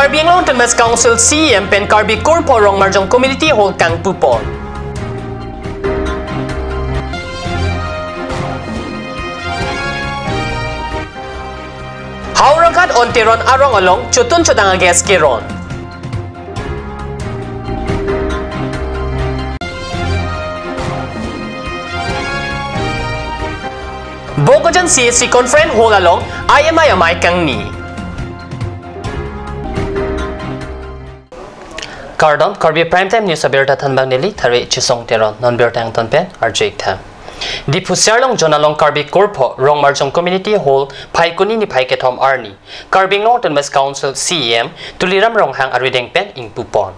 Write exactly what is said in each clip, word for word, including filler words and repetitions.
Karbi Anglong Autonomous Council C E M pen Karbi Kurpho Rongmarjong Community Hall kangpupon. Howraghat on Teron arong along chotun chodang a-gas keron. Bokajan C H C Conference Hall along I M I amei kangni. Kardom, Karbi Prime Time News abirta thanbang neli Thare Chisong Teron, non birta angton pen arju-ik tha. Diphu Siarlong zone along Karbi Kurpho Rongmarjong Community Hall Phaikuni niphai kethom arni Karbi Anglong Autonomous Council C E M Tuliram Ronghang arideng pen ingpupon.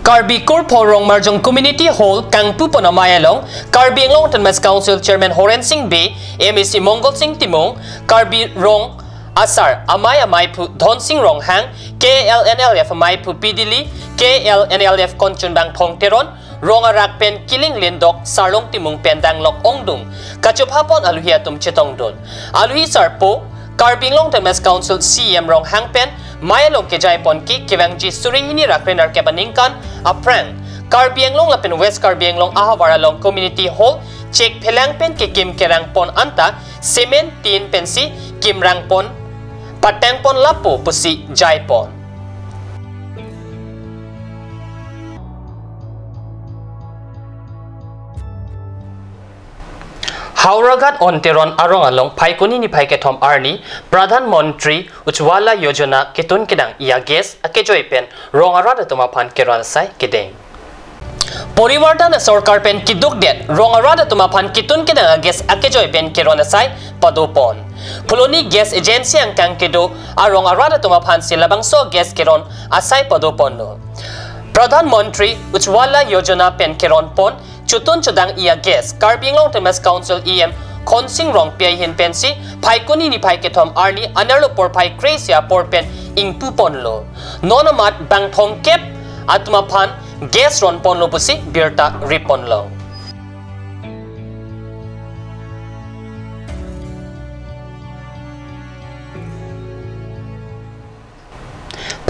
Karbi Kurpho Rongmarjong Community Hall kangpupon amei along Karbi Anglong Autonomous Council Chairman Horen Sing Bey, M A C Mongol Sing Timung, Karbi Rong Asar amei ameiphu Dhon Sing Ronghang, K L N L F ameiphu P Dili, K L N L F Konchun Bangthong Teron, Rong Arak pen Kiling Lendok Sarlong Timung pen danglok ongdung kachopha pon aluhi atum chetongdun. Aluhi sarpo Karbi Anglong Autonomous Council C E M Ronghang pen mei along kejai pon ke kevangji suri hini ra kre nerkep aningkan aphrang Karbi Anglong lapen West Karbi Anglong ahavar along community hall chek phelang pen kekim kerang pon anta cement tin pensi kimrang pon patang pon lapu pusi jai pon. Howraghat on Teron arong along Phaikuni niphai kethom arni Pradhan Mantri Ujjwala Yojana ketun kedang a-gas akejoi pen rong arat atum aphan keron asai kedeng. Porivartan asorkar pen keduk det rong arat atum aphan ketun kedang a-gas akejoi pen keron asai padopon. Phuloni gas agency angkang kedo arong arat atum aphansi labangso gas keron asai padoponlo. Pradhan Mantri Ujjwala Yojana pen keron pon chotun chodang a-gas Karbi Anglong Autonomous Council E M Khonsing Rongpi ahin pensi Phaikuni niphai kethom arni anerlo porphai kre-isi apor pen ingpuponlo. Non amat bang thomkep atum aphan gas ronponlo pusi birta riponlo.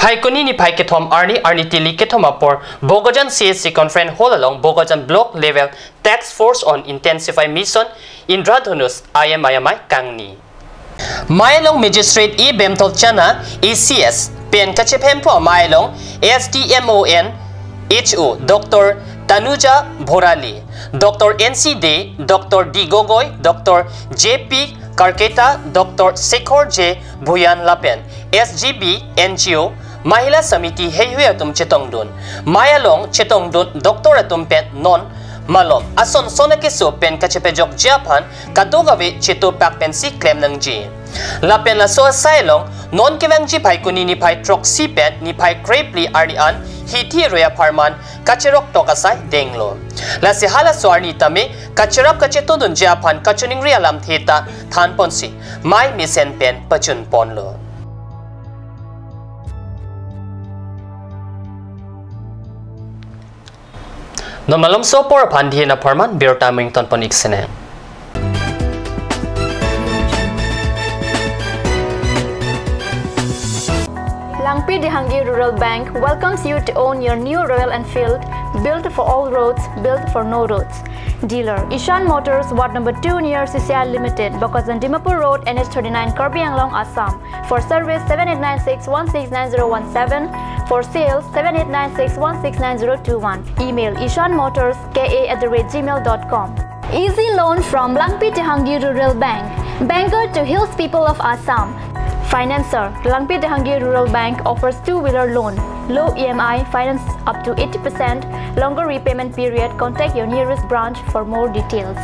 Phaikuni niphai kethom arni, arni tili kethom apor Bokajan C H C Conference Hall along Bokajan Block Level Task Force on Intensify Mission Indradhanush I M I amei kangni. Mei along Magistrate E Bemtol Chana, A C S, pen kachephem pho mei along S D M O N H O Doctor Tanuja Bhorali, Doctor N C Dey, Doctor D Gogoi, Doctor J P Karketa, Doctor Sekhor J Bhuyan lapen S G B N G O Mahila Samiti heihui atum chetongdun. Mei along chetongdun doctor atum pen non malom ason son akeso pen kachepajokji aphan kadokave chetupak pensi klem nangji. Lapen laso asai along non kevangji Phaikuni niphai throksi pen niphai krephli arni an hithi roi apharman kacherok tok asai denglo. Lasi halaso arni tame kacherap kachetongdunji aphan kachiningri alamthe ta thanponsi mei mesen pen pachunponlo. Non malomso apor aphan dihin apharman birta mington pon-ik sene. Langpi Dehangi Rural Bank welcomes you to own your new Royal Enfield, built for all roads, built for no roads. Dealer, Ishan Motors, Ward number two near C C I Limited, Bokajan Dimapur Road, N H thirty-nine, Karbi Anglong, Assam. For service, seven eight nine six one six nine zero one seven. For sales, seven eight nine six one six nine zero two one. Email ishanmotors K A at the rate gmail dot com. Easy loan from Langpi Dehangi Rural Bank. Banker to hills people of Assam. Financer, Langpi Dehangi Rural Bank offers two-wheeler loan, low E M I, finance up to eighty percent, longer repayment period. Contact your nearest branch for more details.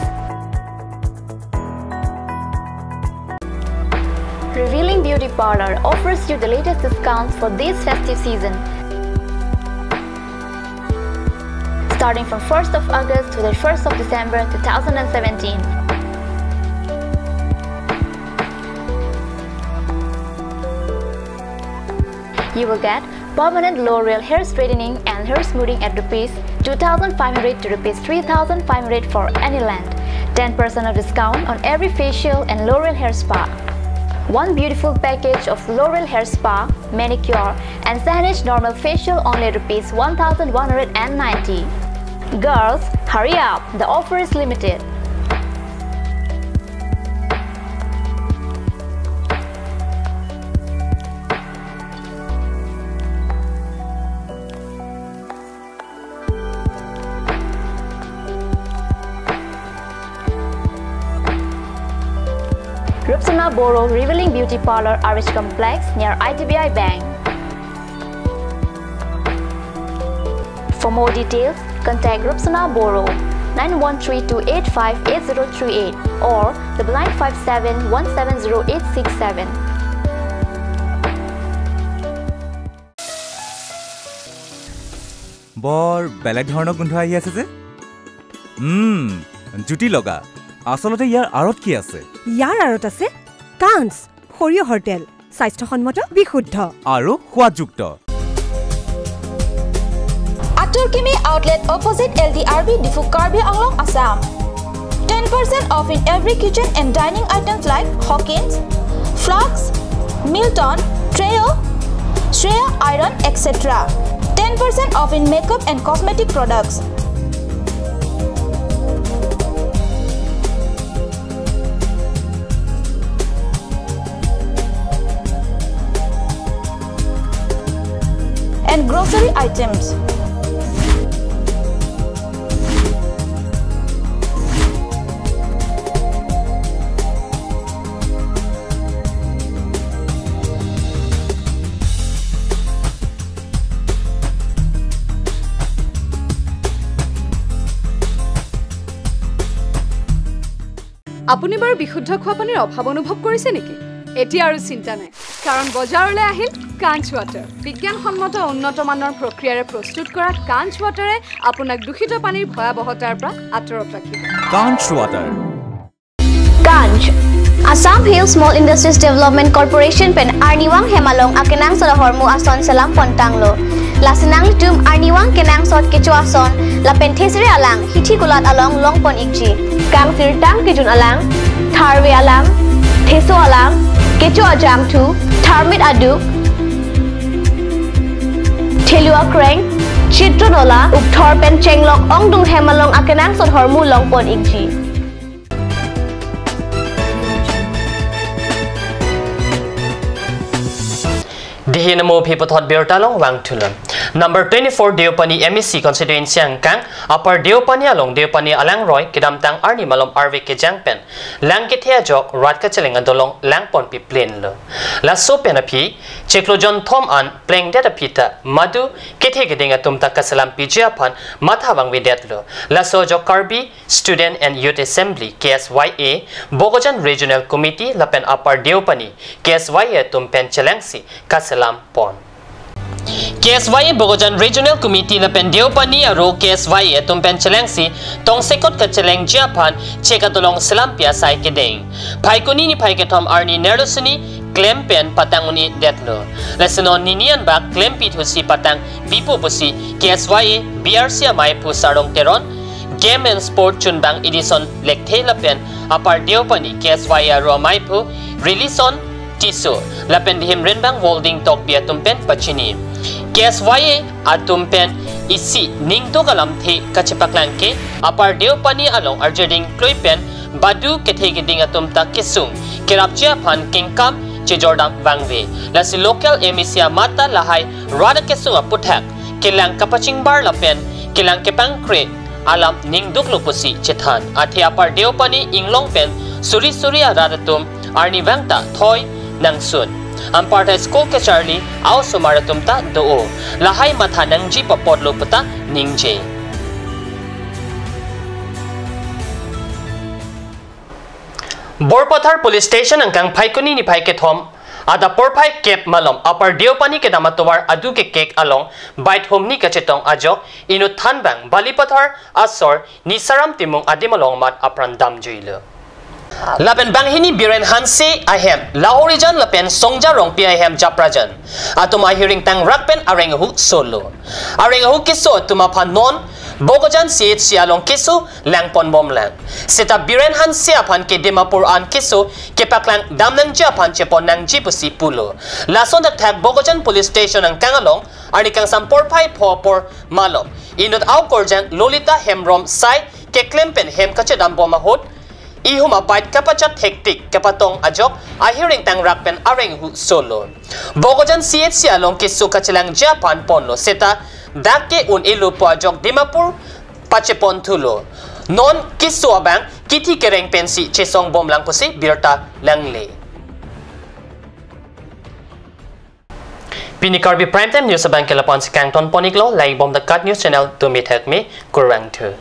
Revealing Beauty Parlor offers you the latest discounts for this festive season. Starting from first of August to the first of December two thousand seventeen. You will get permanent L'Oreal hair straightening and hair smoothing at rupees two thousand five hundred to rupees three thousand five hundred for any length. Ten percent of discount on every facial and L'Oreal hair spa. One beautiful package of L'Oreal Hair Spa, Manicure and Sahnij Normal Facial, only rupees one thousand one hundred and ninety. Girls, hurry up, the offer is limited. Rupsana Boro Revealing Beauty Parlour, R H Complex, near I D B I Bank. For more details, contact Rupsana Boro, nine one three two eight five eight zero three eight or double nine five seven one seven zero eight six seven. বৰ বেলেগ ধৰণৰ গোন্ধ আহি আছে যে। উম, জুতি লগা। আচলতে ইয়াৰ আঁৰত কি আছে? ইয়াৰ আঁৰত আছে কাঞ্চ সৰিয়হৰ তেল, স্বাস্থ্যসন্মত, বিশুদ্ধ। আৰু সোৱাদযুক্ত। Atur Kimi Outlet, opposite L D R B, Diphu, Karbi Anglong, Assam. Ten percent off in every kitchen and dining items like Hawkins, Flux, Milton, Trio, Shreya Iron, et cetera. Ten percent off in makeup and cosmetic products. And grocery items. আপুনি বাৰু বিশুদ্ধ খোৱা পানীৰ অভাৱ অনুভৱ কৰিছে নেকি? এতিয়া আৰু চিন্তা নাই, কাৰণ বজাৰলৈ আহিল কাঞ্চ ৱাটাৰ। বিজ্ঞানসন্মত উন্নত মানৰ প্ৰক্ৰিয়াৰে প্ৰস্তুত কৰা কাঞ্চ ৱাটাৰে আপোনাক দূষিত পানীৰ ভয়াৱহতাৰ পৰা আঁতৰত ৰাখিব। Kanch Water. Kanch, Assam Hill Small Industries Development Corporation pen arnivang hem along akenangsot ahormu ason selam pontanglo. Lasi nanglitum arnivang kenangsot kecho ason lapen thesere alang hithi kulat along longpon ikji. Kangsirtang kejun alang, tharve alang, theso alang, kecho ajangthu, tharmit aduk, thelu akreng, chitron ola, ukthor pen chenglok ongdung hem along akenangsot ahormu longpon ikji. Dihi namo phi puthot birta along vangthulo. Number twenty-four Deopani M A C constituency angkang Upper Deopani along Deopani alangroi kedamtang arni malom arve kejang pen lang kethe ajok rat kacheleng adolong langponpi plenlo. Laso pen aphi chiklo jonthom an plengdet aphi ta madu kethe keding atum ta kaselam piji aphan matha vangvedetlo. Laso ajok Karbi Student and Youth Assembly, K S Y A, Bokajan Regional Committee lapen Upper Deopani, K S Y A atum pen chelengsi kaselam pon. K S Y A Bokajan Regional Committee lapen Deopani aro K S Y A atum pen chelengsi tongsekot kachelengji aphan chek adolong selampi asai keding. Phaikuni niphai kethom arni nerlo sini klem pen patang un-edetlo. Lasi non nini anbak klempi thusi patang bipo pusi K S Y A B R C amaiphu Sarong Teron, Game and Sport chunbang Edison Lekthe lapen Upper Deopani K S Y A aro amaiphu Relison Tisso lapen Dihim Renbang Wolding Tokbi atum pen pachini. K S Y A atum pen isi ningduk alamthe kachepaklang ke Upper Deopani along arjeding kloi pen badu kethe keding atum ta kesung kerapji aphan kengkam chejordam vangve. Lasi local M A C amat ta lahai rat akesung aputhak kelang kapachingbar lapen kelang kepangkre alam ningduklo pusi chethan. Athe Upper Deopani inglong pen suri suri arat atum arnivang ta thoi nangsun. Anparta school kacharli a-osomar atum ta do-o. Lahai matha nangji papotlo puta ningje. Borpathar Police Station angkang Phaikuni niphai kethom adap porphai kep malom Upper Deopani kedam atovar adu kekek along bait humni kachetong ajok inut thanbang Balipathar asor Nisaram Timung adim along amat apran damjuilo. Lapen banghini Biren Hanse ahem Lahorijan lapen Songja Rongpi ahem Japrajan atum ahiring tangrak pen areng ahu solo. Areng ahu keso atum aphan non Bokajan C H C along keso langpon bomlang. Seta Biren Hanse aphan ke Dimapur an keso kepaklang damnangji aphan chepon nangji pusi pulo. Lason thakthak Bokajan Police Station angkang along arni kangsam porphai pho apor malom inut aokorjang Lolita Hemrom sai keklem pen hem kachedam bom ahut ihum abait kapachat hektik kapatong ajok ahiring tangrak pen areng hu solo. Bokajan C H C along keso kachelangji aphan ponlo seta dak ke un-elo pu ajok Dimapur pachepon thulo. Non keso abang kithi kereng pensi chesong bomlang pusi birta langle. Pini Karbi Prime Time News abang ke lapu-an si kangton pon iklo, like bom the Cut News channel, tumi thak me kurvangthu.